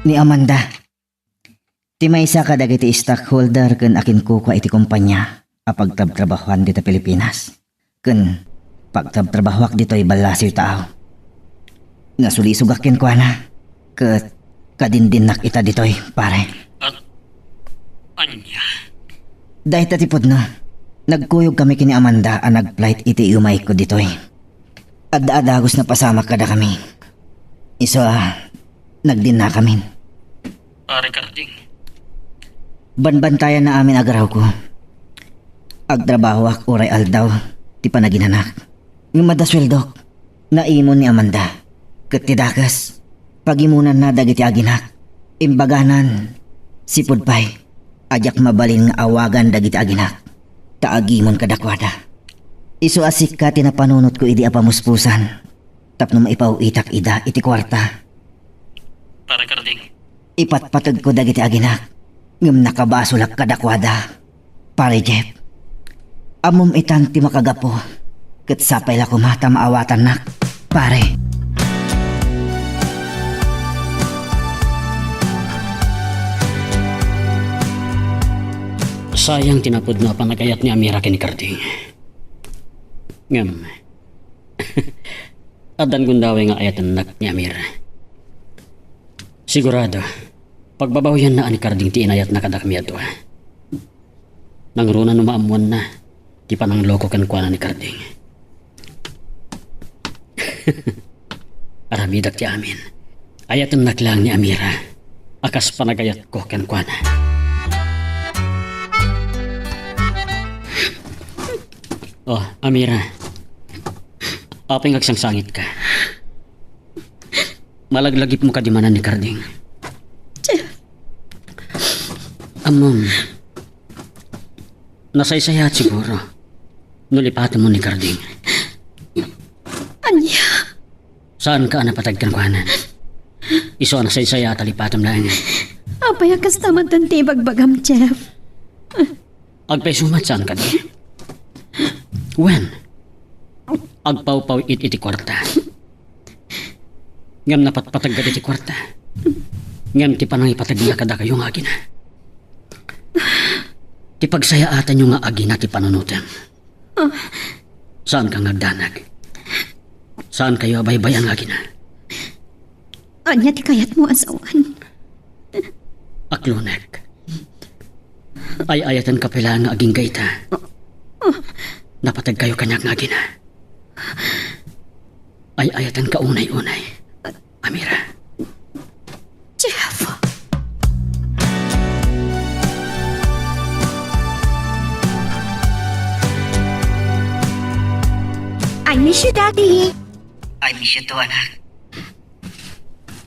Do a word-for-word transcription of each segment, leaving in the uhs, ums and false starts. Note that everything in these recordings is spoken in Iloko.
Ni Amanda, ti maysa kadagiti stockholder ken akinkukua iti kompania a pagtrabtrabahoan dita Pilipinas. Ken pagtrabtrabahoak ditoy ballasiw taaw. Nasulisogak kenkuana, ket kadindinnak ita ditoy, pare. At ania? Dayta ti pudno. Nagkuyog kami ken ni Amanda a nag-flight iti iumayko ditoy. Adda a dagus napasamak kadakami. Isu a, nagdinnakamin. Pare Carding. Banbantayanna amin a garawko. Agtrabahoak uray aldaw ti panaginanak. Ngem adda sueldok. Naimon ni Amanda. Ket ti dakes, pagimonanna dagiti aginak. Imbaganan, sipud pay, a diak mabalin nga awagan dagiti aginak, ta agimon kadakuada. Isu a sika ti napanunotko idi a pamuspusan, tapno maipaw-itak ida iti kuarta. Pare Carding. Ipatpategko dagiti aginak, ngem nakabasolak kadakuada. Pare Jeff, ammom itan ti makagapu, ket sapay la koma ta maawatannak, pare. Sayang ti napudno a panagayat ni Amira ken ni Carding. Ngem, addan gundaway nga ayatennak ni Amira. Sigurado, pagbabawianna a ni Carding ti inayatna kadakami a dua. Nangruna no maammoanna ti panangloko kenkuana ni Carding. Aramidak ti amin. Ayatennak laeng ni Amira a kas panagayatko kenkuana. Oh, Amira. Apay nga agsangsangitka? Malaglagipmo kadi manen ni Carding? Jeff. Ammom, nasaysayaat siguro no lipatenmo ni Carding. Ania? Saanka a napateg kenkuana. Isu a nasaysayaat a lipatem laeng. Apay a kasta met ti ibagbagam, Jeff? Agpayso met, saan kadi? Wen, agpawpaw-it iti kuarta. Ngem napatpateg kadi ti kuarta. Ngem ti panangipategna kadakayo nga agina. Ti pagsayaatanyo nga agina ti panunotem. Saanka nga agdanag. Saankayo a baybay-an nga agina. Ania ti kayatmo a sawen? Aklonek. Ay-ayatenka pay laeng nga agingga ita. Napategkayo kaniak nga agina. Ay-ayatenka unay-unay, Amira. Jeff! I miss you, Daddy. I miss you too, anak.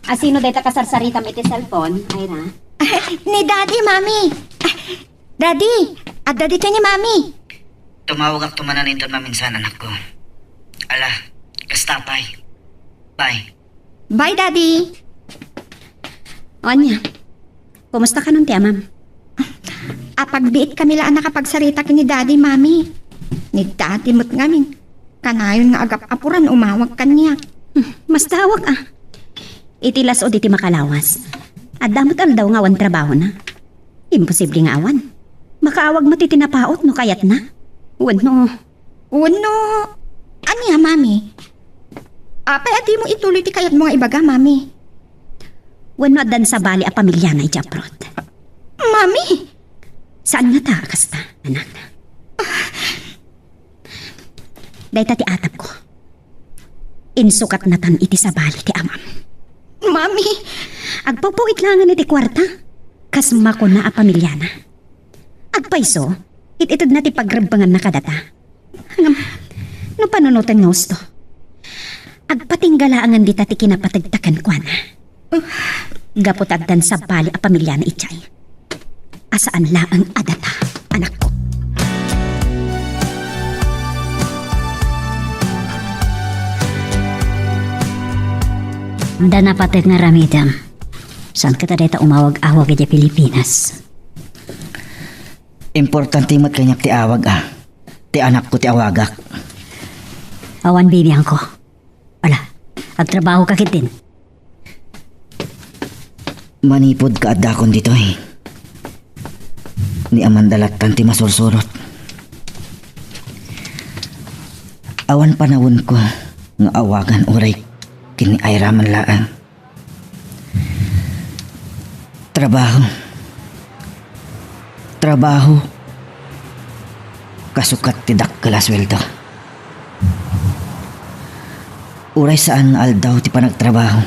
A, sino dayta kasarsaritam iti cellphone, Ira? Ni Daddy, Mami. Ah, Daddy, adda ditoy ni Mami. Tumawagakto manen inton maminsan, anakko. Ala, kasta pay. Bye. Bye, Daddy. Ania, kumusta kanon ti amam? Apagbiitkami la a nakapagsarita ken ni Daddy, Mami. Ni Daddy met ngamin, kanayon nga agap-apuran no umawag kaniak. Hmm, mastawak a. Iti las-ud iti makalawas, adda met aldaw nga awan trabahona. Imposible nga awan. Makaawag met iti napaut no kayatna. Wenno, Wenno, ania, Mami? Apay a dimo ituloy ti kayatmo nga ibaga, Mami? Wenno addan sabali a pamiliana iti abroad? Mami! Saan ngata a kasta, anak? Dayta ti atapko. Insukatnatan iti sabali ti amam. Mami! Agpawpaw-it laengen iti kuarta. Kas makuna a pamiliana. Agpayso, it-itedna ti pagrebbenganna kadata. Ngem, no panunoten nga husto, agpatingga laengen dita ti kinapategta kenkuana. Gapu ta addan sabali a pamiliana idiay. A saan laeng a data, anakko. Adda napateg nga aramidem. Saan kata dayta umawag-awag idiay Pilipinas? Importante met kaniak ti awag a. Ti anakko ti awagak. Awan bibiangko. Ala, agtrabaho ka ketdin. Manipud kaaddakon ditoy, ni Amanda lattan ti masursurot. Awan panawenko nga awagan uray ken ni Ira man laeng. Trabaho. Trabaho. Kasukat ti dakkel a sueldo. Uray saan nga aldaw ti panagtrabaho,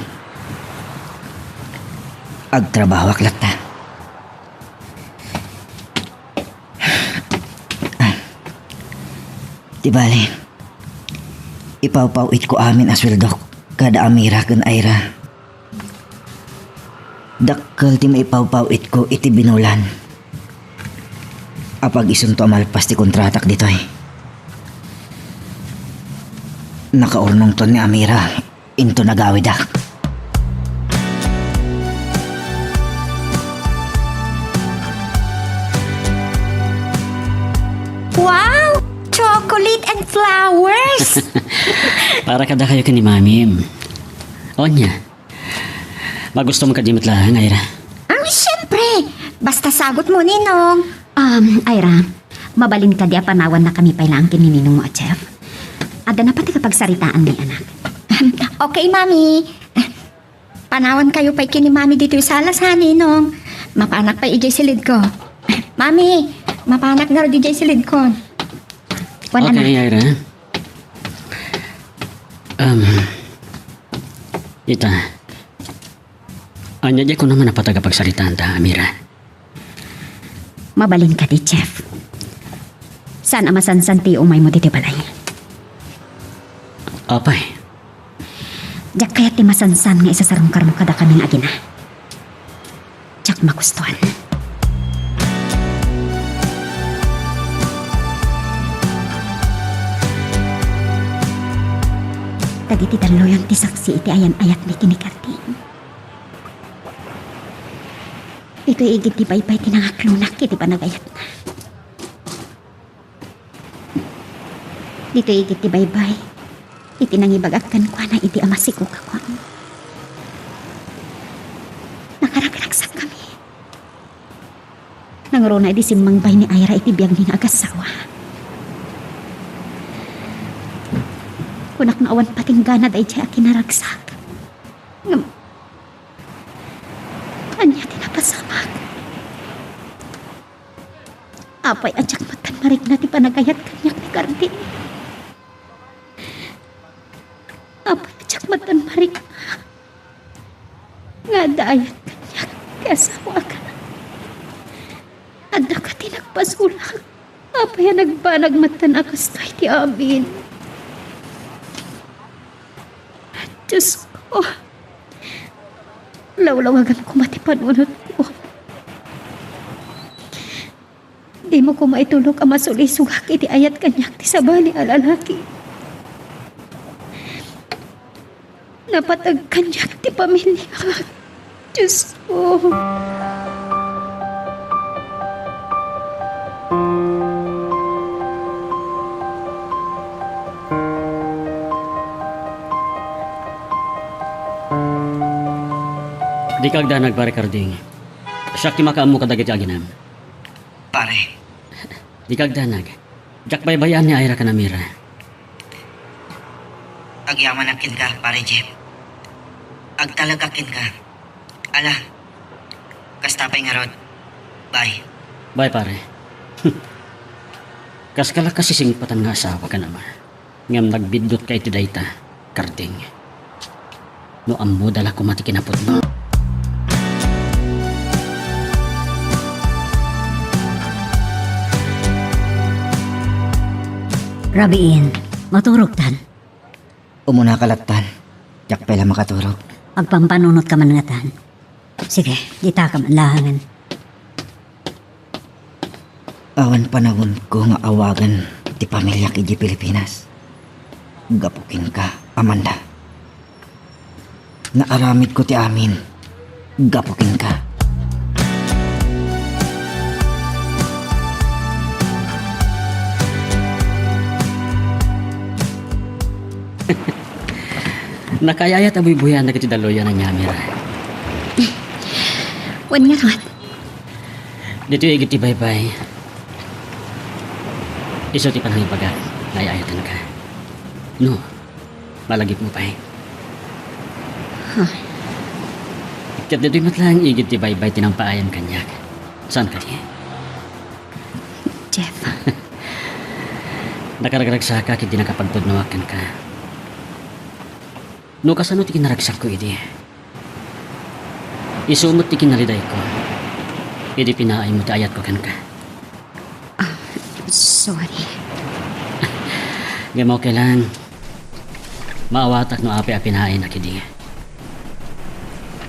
agtrabahoak latta. Ti bale, ipawpaw-itko amin a sueldok kada Amira ken Ira. Dakkel ti maipawpaw-itko iti binulan. Apag isunto a malpas ti kontratak ditoy, nakaurnongton ni Amira into nagawidak. Wow! Chocolate and flowers! Para kadakayo ken ni Mami. Ania? Magusto mo kadi met laeng, Ira? Ang siyempre! Basta sagot mo, Ninong. Um, Ira, mabalin kadi a panawannakami pay laeng ken ni Ninong mo a Jeff? Adda na pati kapagsaritaan ni anak. Okay, Mami. Panawankayo pay ken ni Mami ditoy salas, ha, Ninong? Mapanak pay idiay silidko. Mami, mapanak ngarud idiay silidko. Kuan, anak. Okay, Ira. Um, ita. Ania diay kunam a napatag a pagsaritaanta, Amira? Mabalin kadi, Jeff. Saan a masansan ti umaymo ditoy balay? Apay? Diak kayat ti masansan nga isasarungkarmo kadakami nga agina. Diak magustuan. Dagiti dalluyon ti saksi iti ayan-ayatmi ken ni Karding. Ditoy igid ti baybay ti nangaklonak iti panagayatna. Ditoy igid ti baybay iti nangibagak kenkuana idi a masikogakon. Nakaragsakkami. Nangruna idi simmangbay ni Ira iti biagmi nga agassawa. Kunak nga awan patinggana daydiay a kinaragsak. Ngem, ania ti napasamak? Apay a diak met marikna ti panagayat kaniak ni Karding? Apay a diak met marikna nga adda ayat kaniak ti asawaak? Adda kadi nagpasulak? Apay a nagbanag met a kastoy ti amin? Diosko, lawlawagam koma ti panunotko. Dimo koma itulok a masulisogak iti ayat kaniak ti sabali a lalaki. Napateg kaniak ti pamiliak. Diosko. Dika agdanag, Pare Karding. Siak ti makaammo kadagiti aginam. Pare. Dika agdanag. Diak baybay-an ni Ira ken Amira. Agyamanak kenka, Pare Jeff. Agtalekak kenka. Ala, kasta pay ngarud. Bye. Bye, pare. Kaska la kasisingpatan nga asawa ken ama. Ngem nagbiddut ka iti dayta, Karding. No ammoda la koma ti kinapudno. Rabiin, maturogtan. Umuna ka lattan. Diak pay la makaturog. Agpampanunotka man ngatan. Sige, ditaka man laengen. Awan panawenko nga awagan ti pamiliak idiay Pilipinas. Gapu kenka, Amanda. Naaramidko ti amin gapu kenka. Nakayayat a buybuyanak iti dalluyan a Amira. Wen ngarud. Ditoy igid ti baybay. Isu ti panangibagak nga ay-ayatenka. No, malagipmo pay. Huh. Ket ditoy met laeng igid ti baybay ti nangpaayan kaniak. Saan kadi? Jeff. Nakaragragsakak idi nakapagpudnoak kenka. No kasano ti kinaragsakko idi? Isu met ti kinalidayko idi pinaaymo ti ayatko kenka. Ah, sorry. Ngem okay lang. Maawatak no apay a pinaaynak idi.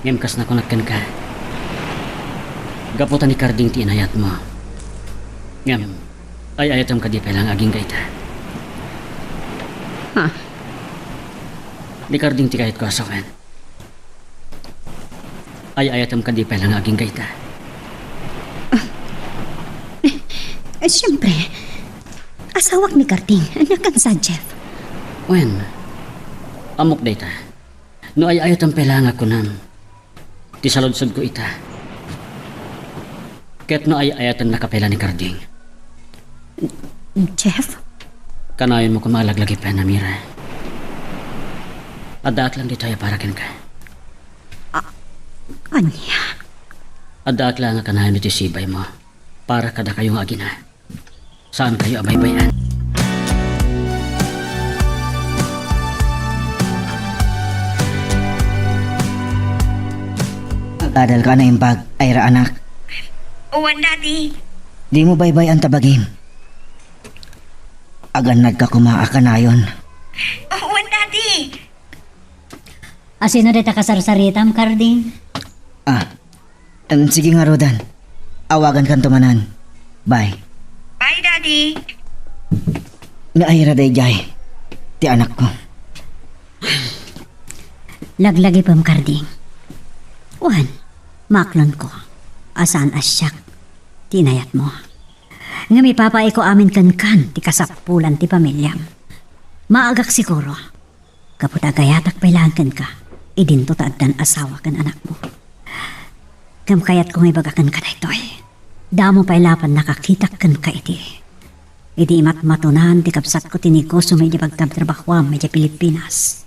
Ngem kas nakunak kenka, gapu ta ni Carding ti inayatmo. Ngem, ay-ayatem kadi pay laeng agingga ita? Ha? Ni Carding ti kayatko a sawen. Ay-ayatem kadi pay laeng agingga ita? Eh, siyempre. Asawak ni Carding. Ania kansa, Jeff? Wen, ammok dayta. No ay-ayatem pay laeng a kunam, ti saludsodko ita. Ket no ay-ayatennaka pay la ni Carding. Jeff? Kanayonmo koma a laglagipen, Amira. Addaak lang ditoy a para kenka. A-, ania? Addaak lang a kanayon iti sibaymo para kadakayo nga agina. Saankayo a baybay-an. Agadalka a naimbag, Ira, anak. Wen, Daddy. Dimo baybay-an ta bagim. Agannadka koma a kanayon. Wen, Daddy. Asino dayta kasarsaritam, Carding? Ah, em, sige ngaruden. Awagankanto manen. Bye. Bye, Daddy. Ni Ira daydiay ti anakko. Laglagipem, Carding. Wen, maaklonko a saan a siak ti inayatmo. Ngem ipapaayko amin kenkan ti kasapulan ti pamiliam. Maagak siguro. Gapu ta agayatak pay laeng kenka, idinto ta addan asawa ken anakmo. Ngem kayatko nga ibaga kenka daytoy. Damo pay laeng nakakitak kenka idi. Idi imatmatonan ti kabsatko ti negosiom idiay pagtabtrabahoam idiay Pilipinas.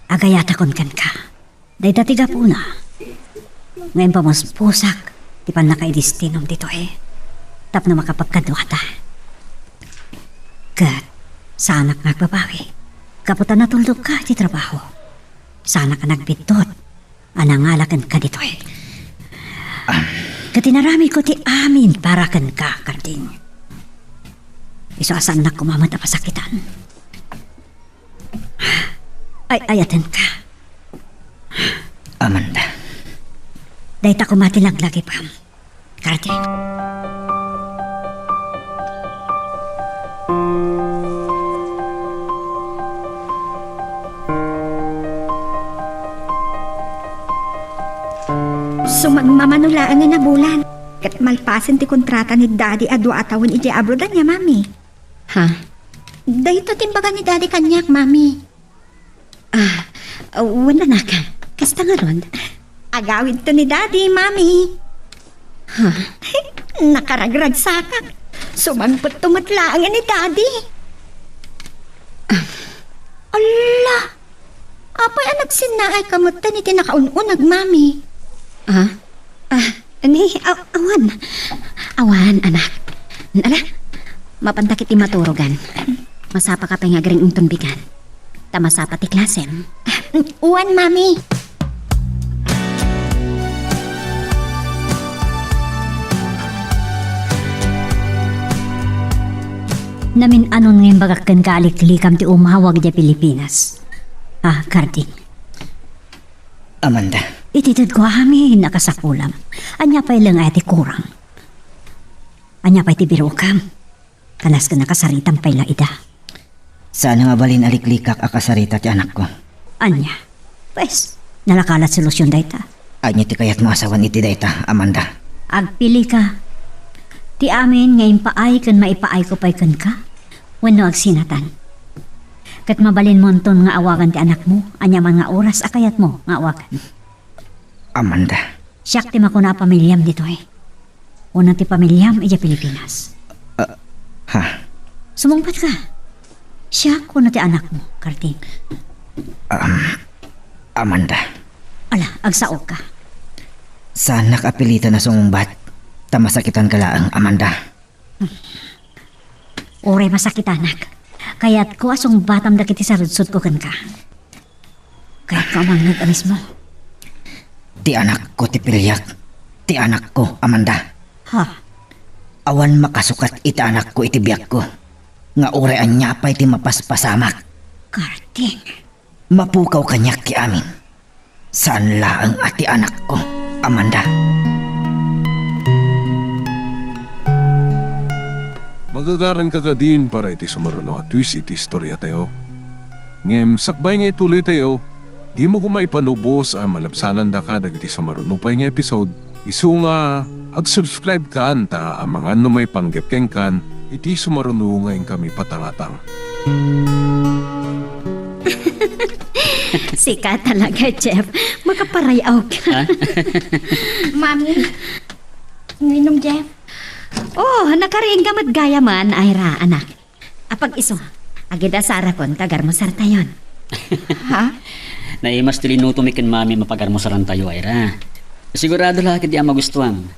Agayatakon kenka. Dayta ti gapuna nga impamuspusak ti pannakaidestinom ditoy tapno makapagkaduata. Ket saanak nga agbabawi gapu ta natuldokka iti trabaho. Saanak a nagbiddut a nangala kenka ditoy. Ket inaramidko ti amin para kenka, Carding. Isu a saannak koma met a pasakitan. Ay-ayatenka. Amanda. Dayta koma ti laglagipem, Carding. Sumagmamano laeng a nabulan, ket malpasen ti kontrata ni Daddy a dua a tawen idiay abroad, ania, Mami? Ha? Dayta ti imbaga ni Daddy kaniak, Mami. Ah, wen, anak. Kasta ngarud? Agawidto ni Daddy, Mami. Ha? Nakaragragsakak. Sumangpetto met laeng ni Daddy. Ah. Alla! Apay a nagsinnaayka metten iti nakaun-uneg, Mami? Ah? Ah, ni, aw-, awan. Awan, anak. Ala, mapantak iti maturogan. Masapaka pay nga agring-ington bigan. Ta masapa ti klasem. Wen, Mami. Namin-anon nga imbagak kenka a liklikam ti umawag idiay Pilipinas. Ah, Carding. Amanda. Itedko amin a kasapulam. Ania pay laeng aya ti kurang? Ania pay ti birokam? Kanas ken nakasaritam pay la ida. Saan a mabalin a liklikak a kasarita ti anakko. Ania? Pues, nalaka la ti solusyon dayta. Ania ti kayatmo a sawen iti dayta, Amanda? Agpilika. Ti amin nga impaay ken maipaayko pay kenka, wenno agsinatan. Ket mabalinmonton nga awagan ti anakmo, ania man nga oras a kayatmo nga awagan. Amanda. Siak ti makuna a pamiliam ditoy. Wenno ti pamiliam idiay Pilipinas. Ah, ha? Sumungbat ka. Siak wenno ti anakmo, Carding? Um, Amanda. Ala, agsaoka. Saanak a pilitan a sumungbat, ta masakitan ka laeng, Amanda. Uray masakitanak, kayatko a sungbatam dagiti sarudsodko kenka. Kayatko a mangngeg a mismo. Ti anakko ti piliak. Ti anakko, Amanda. Ha? Awan makasukat iti anakko iti biagko, nga uray ania pay ti mapaspasamak. Carding. Mapukaw kaniak ti amin. Saan laeng a ti anakko, Amanda. Magagaranka kadin para iti sumaruno a twist iti istoriatayo. Ngem sakbay nga ituloytayo, dimo koma ipanubos a malabsanandaka dagiti sumaruno pay nga episode. Isu nga, ag-subscribe kan ta amangan no maipanggep kenkan iti sumaruno nga inkami patangatang. Sika talaga, Jeff. Makaparay-aw ka. Ha? Mami, Ninong Jeff. Oh, nakariing ka met gayam, Ira, anak. Apag-isu, agid-asarakon ti agarmusartayon. Ha? Naimas ti linutomi ken Mami a pagarmusarantayo, Ira. Sigurado la ket di a magustuam.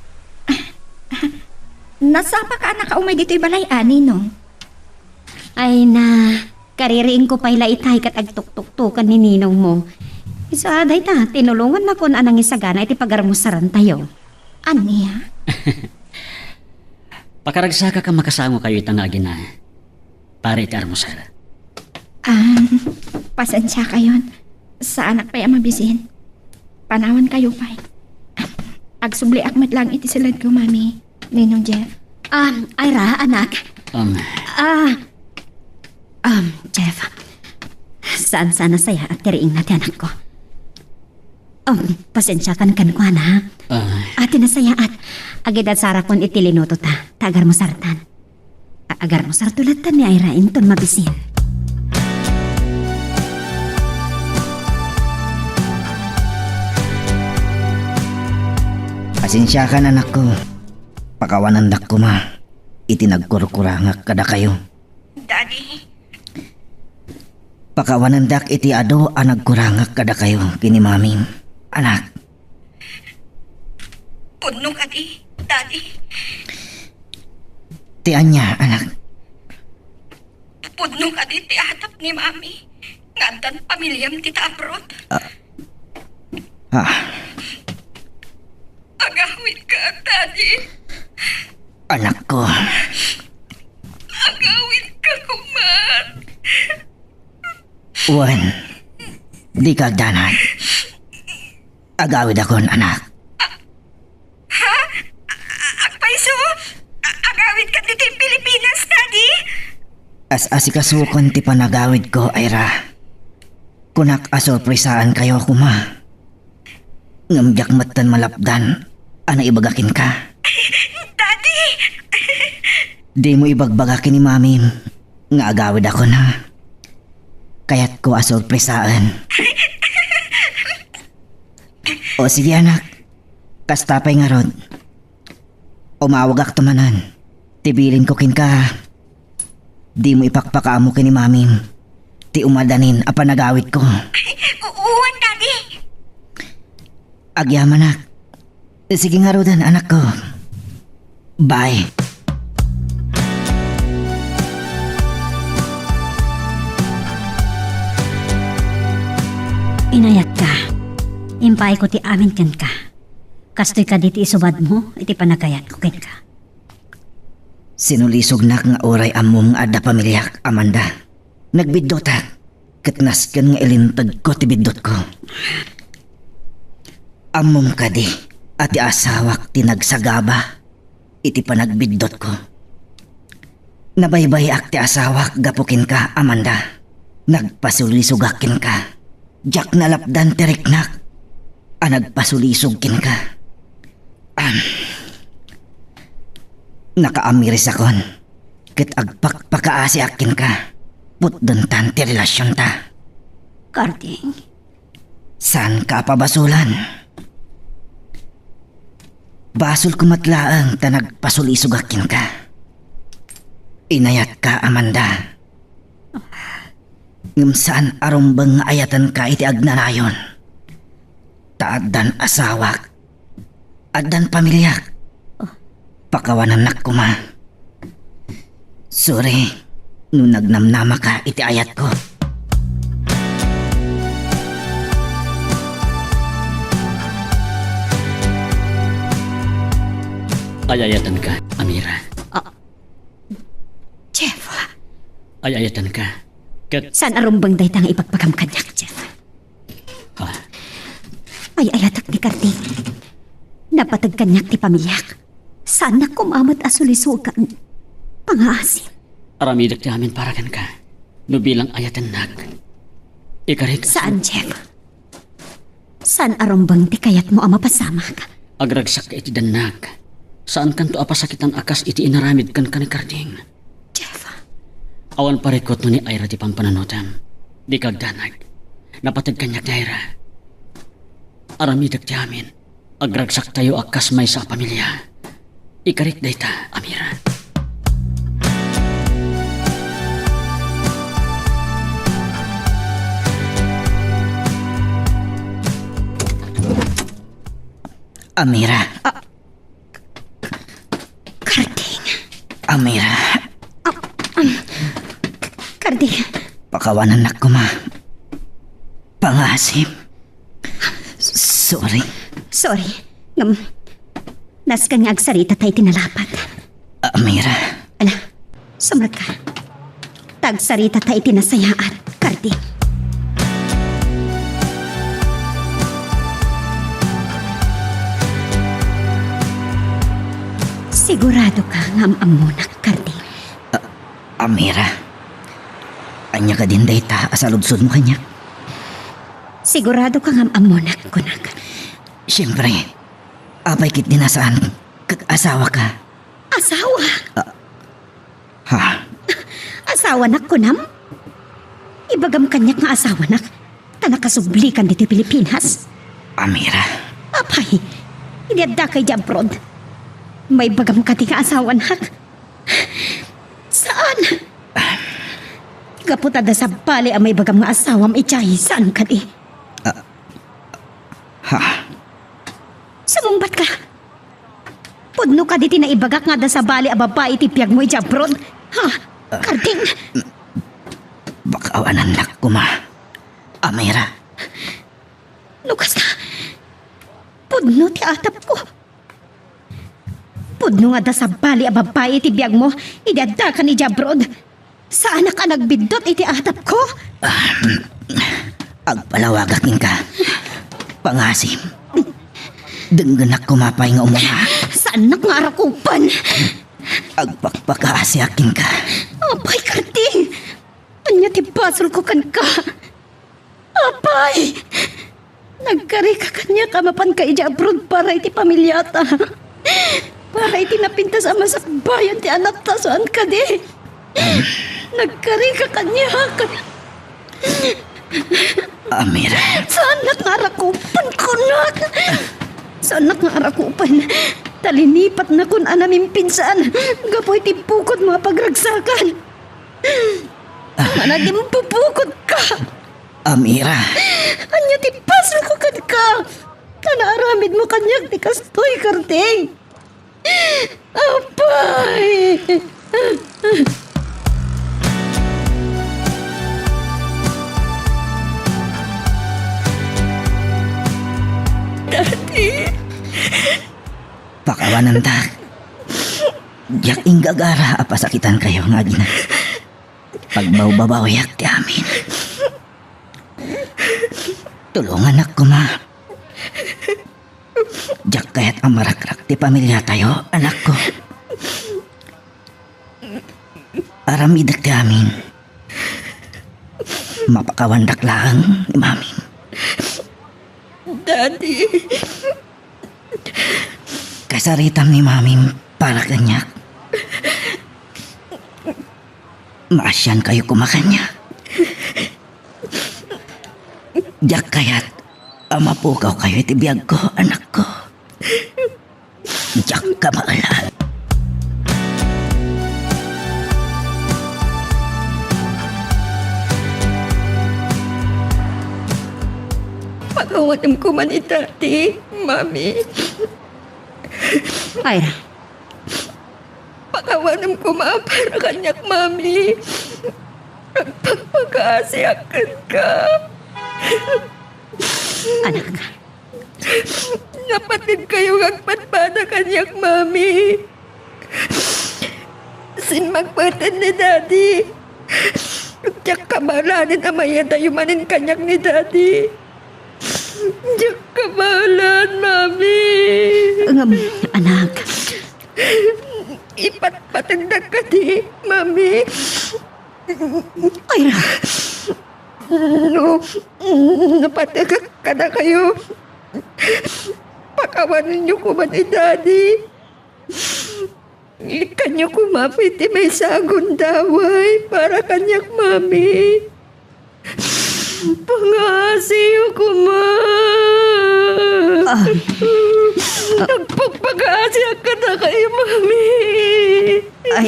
Nasapa ka a nakaumay ditoy balay, a, Ninong? Ay na, kaririingko pay la itay ket agtuktuktokan ni ninongmo. Isu a dayta, tinulongannakon a nangisagana iti pagarmusarantayo. Ania? Pakaragsakak a makasangokayo ita nga agina para iti armusar. Ah, pasensiakayon. Saanak pay a mabisin. Panawankayo pay. Agsubliak met laeng iti siledko, Mami. Ninong Jeff. Ah, Ira, anak. Um. Ah, um, Jeff. Saan sana sayaat ti riingna ti anakko. Um, pasensiakan kenkuana, ha? Ah. Ati nasayaat. Agid-asarakon iti linutota, ta agarmusartan. A-, agarmusarto latta ni Ira inton mabisin. Pasensiakan, anakko. Pakawanandak koma iti nagkurkurangak kadakayo. Daddy. Pakawanandak iti adu a nagkurangak kadakayo ken ni Mami, anak. Pudno kadi, Daddy? Ti ania, anak? Pudno kadi ti atap ni Mami nga addan pamiliam dita abroad? Ah. Ah. Agawidka, Daddy. Anakko. Agawidka koma. Wen, dika agdanag. Agawidakon, anak. Ha? A-, agpayso? A-, agawidka ditoy Pilipinas, Daddy? As-asikasokon ti panagawidko, Ira. Kunak a sorpresaankayo koma. Ngem diak metten malapdan a naibaga kenka. Daddy! Dimo ibagbaga ken ni Mamim nga agawidakon, ha? Kayatko a sorpresaen. O sige, anak. Kasta pay ngarud. Umawagakto manen. Ti bilinko kenka, dimo ipakpakaammo ken ni Mamim ti umadanin a panagawidko. U-, uwan, Daddy. Agyamanak. Sige ngaruden, anakko. Bye. Inayatka. Impaayko ti amin kenka. Kastoy kadi ti isubadmo iti panagayatko kenka. Sinulisognak nga uray ammom nga adda pamiliak, Amanda. Nagbiddutak, ket nasken nga ilintedko ti biddutko. Ammom kadi a ti asawak ti nagsagaba iti panagbiddutko. Nabaybay-ak ti asawak gapu kenka, Amanda. Nagpasulisogak kenka. Diak nalapdan ti riknak a nagpasulisog kenka. Am, nakaamirisakon ket agpakpakaasiak kenka. Putdentan ti relasionta. Carding. Saanka a pabasolan. Basolko met laeng ta nagpasulisogak kenka. Inayatka, Amanda. Ngem saan a rumbeng nga ayatenka iti agnanayon. Ta addan asawak. Addan pamiliak. Pakawanennak koma. Sorry no nagnamnamaka iti ayatko. Ay-ayatenka, Amira. Ah, Jeff. Ay-ayatenka. Ket saan a rumbeng dayta nga ibagbaga kaniak, Jeff? Ha? Ay-ayatek ni Carding. Napateg kaniak ti pamiliak. Saannak koma met a sulisogan. Pangngaasim. Aramidek ti amin para kenka. No bilang ayatennak, ikarik a saan, Jeff. Saan a rumbeng ti kayatmo a mapasamak? Agragsak iti dannak. Saankanto a pasakitan a kas iti inaramid kenka ni Carding. Jeff. Awan parikut no ni Ira ti pampananutem. Dika agdanag. Napateg kaniak ni Ira. Aramidek ti amin. Agragsaktayo a kas maysa a pamilia. Ikarik dayta, Amira. Amira. Ah, Carding. Amira. Ah, um, Carding. Pakawanennak koma. Pangngaasim. Sorry. Sorry. Ngem, nasken nga agsaritata iti nalabad. Amira. Ala, sumrekka. Ta agsaritata iti nasayaat, Carding. Siguradoka nga am-ammonak, Carding? A-, Amira, ania kadin dayta a saludsodmo kaniak? Siguradoka nga am-ammonak, kunak. Siempre, apay ketdi a saan ket asawaka? Asawa? Ah, ha? Asawanak, kunam? Ibagam kaniak nga asawanak, ta nakasublikan ditoy Pilipinas. Amira. Apay, idi addaka idiay abroad, maibagam kadi nga asawanak? Saan? Gapu ta adda sabali a maibagam nga asawam idiay, saan kadi? Ah, ha? Sumungbatka. Pudno kadi ti naibagak nga adda sabali a babai iti biagmo idiay abroad? Ha? Ah. Carding? Pakawanennak koma, Amira. No kasta, pudno ti atapko. Pudno nga adda sabali a babai iti biagmo idi addaka idiay abroad. Saanak a nagbiddut iti atapko? Agpalawagak kenka. Pangngaasim. Denggenak koma pay nga umuna. Saannak nga arakupen. Agpakpakaasiak kenka. Apay, Carding! Ania ti basolko kenka? Apay! Nagkarika kaniak a mapanka idiay abroad para iti pamiliata. Para iti napintas a masakbayan ti anakta, saan kadi? Nagkarika kaniak. Amira. Saannak nga arakupen, kunak. Saannak nga arakupen. Ta linipatnakon a namimpinsan gapu iti bukodmo a pagragsakan. Managimbubukod ka! Amira. Ania ti basolko kenka? Ta naaramidmo kaniak ti kastoy, Carding. Apay! Daddy. Pakawanentak. Diak inggagara a pasakitankayo nga agina. Pagbawbabawiak ti amin. Tulongannak koma. Diak kayat a marakrak ti pamiliatayo, anakko. Aramidek ti amin. Mapakawandak laeng ni Mamim. Daddy. Kasaritam ni Mamim para kaniak. Maasiankayo koma kaniak. Diak kayat a mapukawkayo iti biagko, anakko. Diak kabaelan. Pakawanem koma ni Daddy, Mami. Ira. Pakawanem koma para kaniak, Mami. Agpagpagaasiak kenka. Anak. Napateg kayo nga agpadpada kaniak, Mami. Simmangpeten ni Daddy. Diak kabaelan a mayadayo manen kaniak ni Daddy. Diak kabaelan, Mami. Ngem, anak. Ipatpategdak kadi, Mami. Ira. No, napategak kadakayo, pakawanenyo koma ni Daddy. Ikkanyo koma pay ti maysa a gundaway para kaniak, Mami. Pangaasiyo koma. Ah. Agpagpagaasiak kadakayo, Mami. Ay.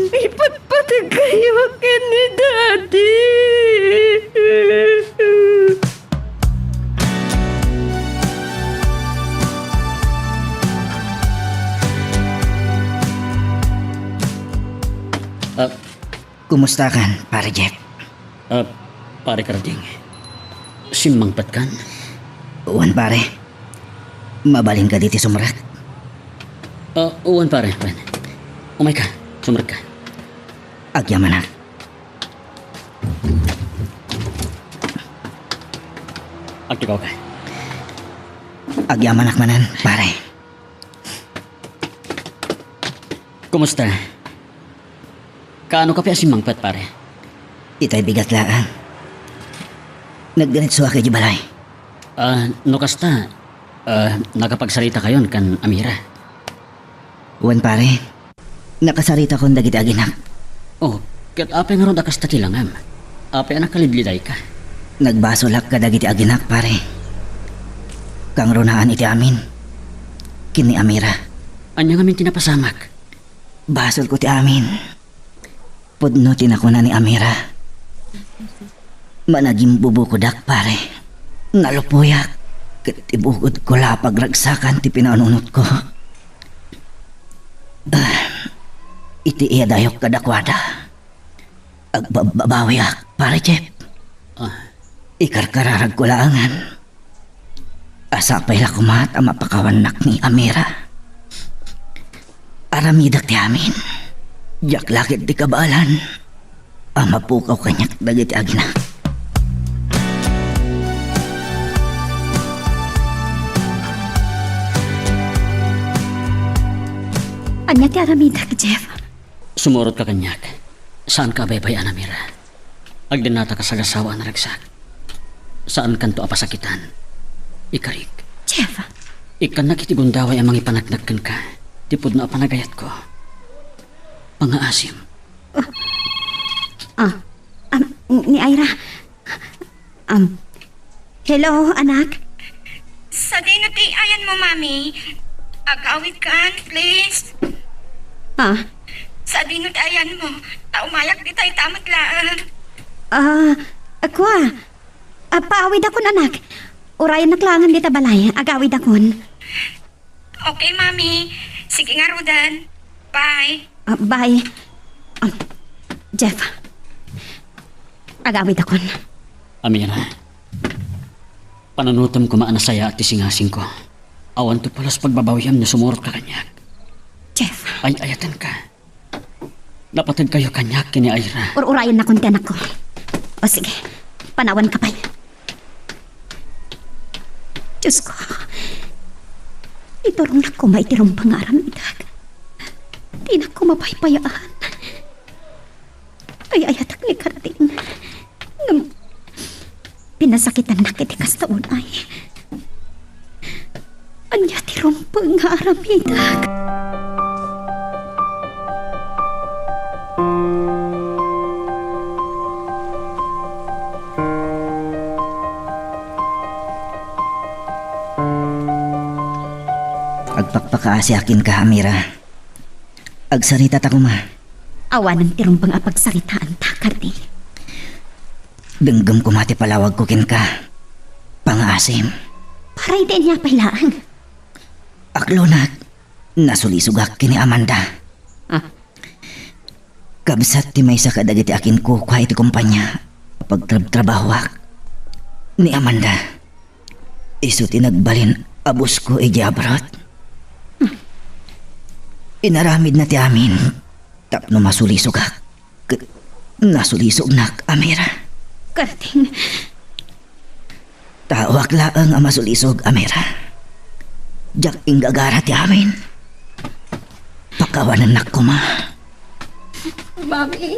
Ipatpateg kayo ken ni Daddy. Ah. Kumustakan, Pare Jeff? Ah, Pare Carding, simmangpetkan? Wen, pare. Mabalinka ditoy sumrek? Ah, wen, pare, wen. Umayka, sumrekka. Agyamanak. Agtugawka. Agyamanak manen, pare. Kumusta? Kaano ka pay a simmangpet, pare? Itay bigat laeng. Nagdiretsoak idiay balay. Ah, no kasta, ah, nakapagsarita kayon kan Amira? Wen, pare. Nakasaritakon dagiti aginak. Oh, ket apay ngarud a kasta ti langam? Apay a nakalidlidayka? Nagbasolak kadagiti aginak, pare. Kangrunaan iti amin ken ni Amira. Ania ngamin ti napasamak? Basolko ti amin. Pudno ti nakuna ni Amira. Managimbubukodak, pare. Nalupoyak ket ti bukodko la a pagragsakan ti pinaununotko. Ah, iti iyadayok kadakuada, agbabbabawiak, Pare Jeff. Ah. Ikarkararagko laengen a sapay la koma ta mapakawannak ni Amira. Aramidak ti amin. Diak la ketdi kabaelan a mapukaw kaniak dagiti aginak. Ania ti aramidak, Jeff? Sumurotka kaniak. Saanka a baybay-an, Amira. Agdennataka sagasawa a naragsak. Saankanto a pasakitan. Ikarik. Jeff! Ikkannak iti gundaway a mangipaneknek kenka ti pudno a panagayatko. Pangaasim. Ah, ah, ni Ira. Um, hello, anak? Sadino ti ayanmo, Mami? Agawidkan, please. Ah? Sadino ti ayanmo? Ta umayak dita ita met laeng. Ah, kua. Ah, paawidakon, anak. Urayennak laengen dita balay. Agawidakon. Okay, Mami. Sige ngaruden. Bye. Ah, bye. Um, Jeff, agawidakon. Amira, panunotem koma a nasayaat ti singasingko. Awanto pulos pagbabawiam no sumurotka kaniak. Jeff. Ay-ayatenka. Napateg kayo kaniak ken ni Ira. Ur-urayennakon ti anakko. O sige, panawanka pay. Diosko, iturongnak koma iti rumbeng nga aramidak. Dinak koma paypayaan. Ay-ayatek ni Carding. Ngem pinasakitannak iti kasta unay. Ania ti rumbeng nga aramidak? Agpakpakaasiak kenka, Amira. Agsarita ta koma. Awanen ti rumbeng a pagsaritaanta, Karding. Denggem koma ti palawagko kenka. Pangaasim. Para iti ania pay laeng? Aklonak, nasulisogak ken ni Amanda. Ah. Kabsat ti maysa kadagiti akinkukua iti kompania a pagtrabtrabahoak ni Amanda. Isu ti nagbalin a bosko idiay abroad. Inaramidna ti amin tapno masulisogak. Ket nasulisognak, Amira. Karding. Taoak laeng a masulisog, Amira. Diak inggagara ti amin. Pakawanennak koma. Mami,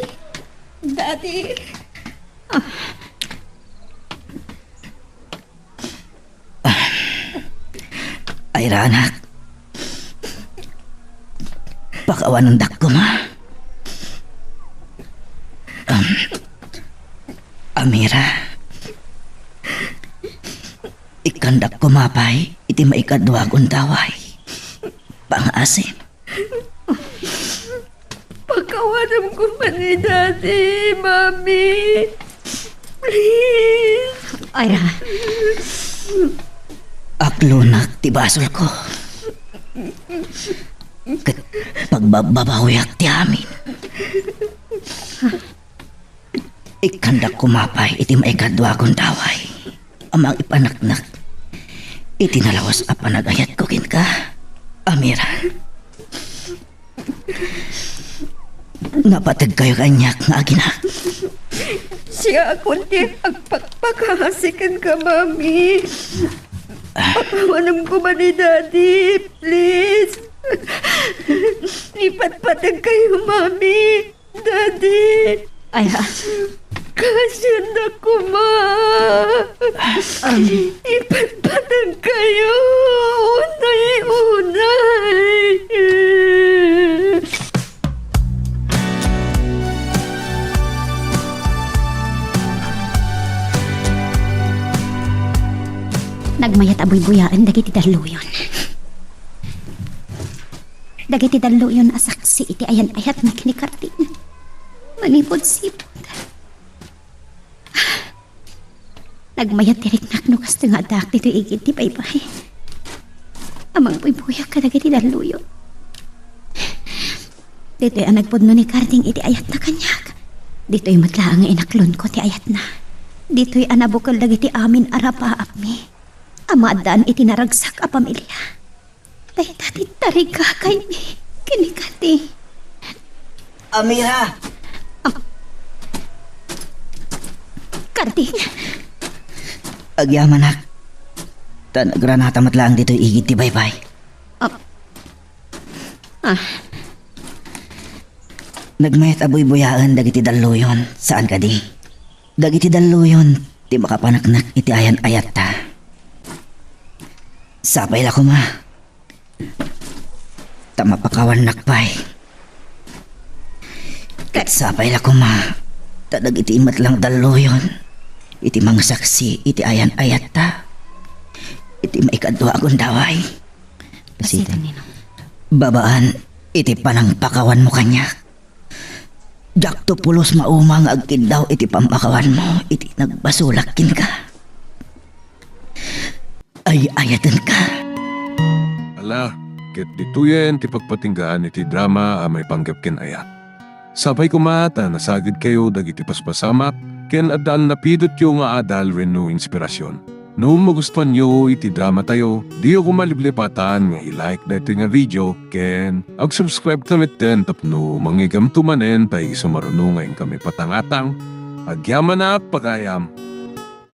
Daddy. Ay, anak. Pakawanendak koma. Um, Amira. Ikkandak koma pay iti maikadua a gundaway. Pangaasim. Pakawanem koma ni Daddy, Mami. Please. Ira. Aklonak ti basolko. Ket pagbababawiak ti amin. Ikkandak koma pay iti maikadua a gundaway a mangipaneknek iti nalawes a panagayatko kenka, Amira. Napategkayo kaniak nga aginak. Siakon ti agpakpakaasi kenka, Mami. Pakawanem koma ni Daddy, please. Ipatpategkayo, Mami. Daddy! Ay, ah. Kaasiandak koma! Um. Ipatpateg kayo! Unay, unay! Nagmayat a buybuyaen dagiti dalluyon. Dagiti dalluyon a saksi iti ayan-ayatna ken ni Karding. Manipud sipud. Nagmayat ti riknak no kastoy nga addaak ditoy igid ti baybay. A mangbuybuyak kadagiti dalluyon. Ditoy a nagpudno ni Karding iti ayatna kaniak. Ditoy met laeng nga inaklonko ti ayatna. Ditoy a nabukel dagiti amin a rapaapmi a maaddaan iti naragsak a pamilia. Dayta ti tarigagaymi ken ni Karding. Amira! Ah. Karding! Agyamanak. Ta nagranata met laeng ditoy igid ti baybay. Ah. Ah. Nagmayat a buybuyaen dagiti dalluyon, saan kadi? Dagiti dalluyon ti makapaneknek iti ayan-ayatta. Sapay la koma. Ta mapakawannak pay. Ket sapay la koma, ta dagiti met lang dalluyon iti mangsaksi iti ayan-ayatta iti maikadua a gundaway. Basiten, Ninong. Babaan iti panangpakawanmo kaniak. Diakto pulos mauma nga agkiddaw iti pammakawanmo iti nagbasolak kenka. Ay-ayatenka. Ala, ket ditoyen ti pagpatinggaan iti drama a maipanggep ken ayat. Sapay koma ta nasagidkayo dagiti paspasamak ken addan napidotyo nga adal wenno inspirasyon. No magustuanyo iti dramatayo, diyo koma liplipatan nga i-like daytoy nga video ken ag-subscribe ta metten tapno mangigamto manen ta isu maruno nga inkami patangatang. Agyamanak, pagayam!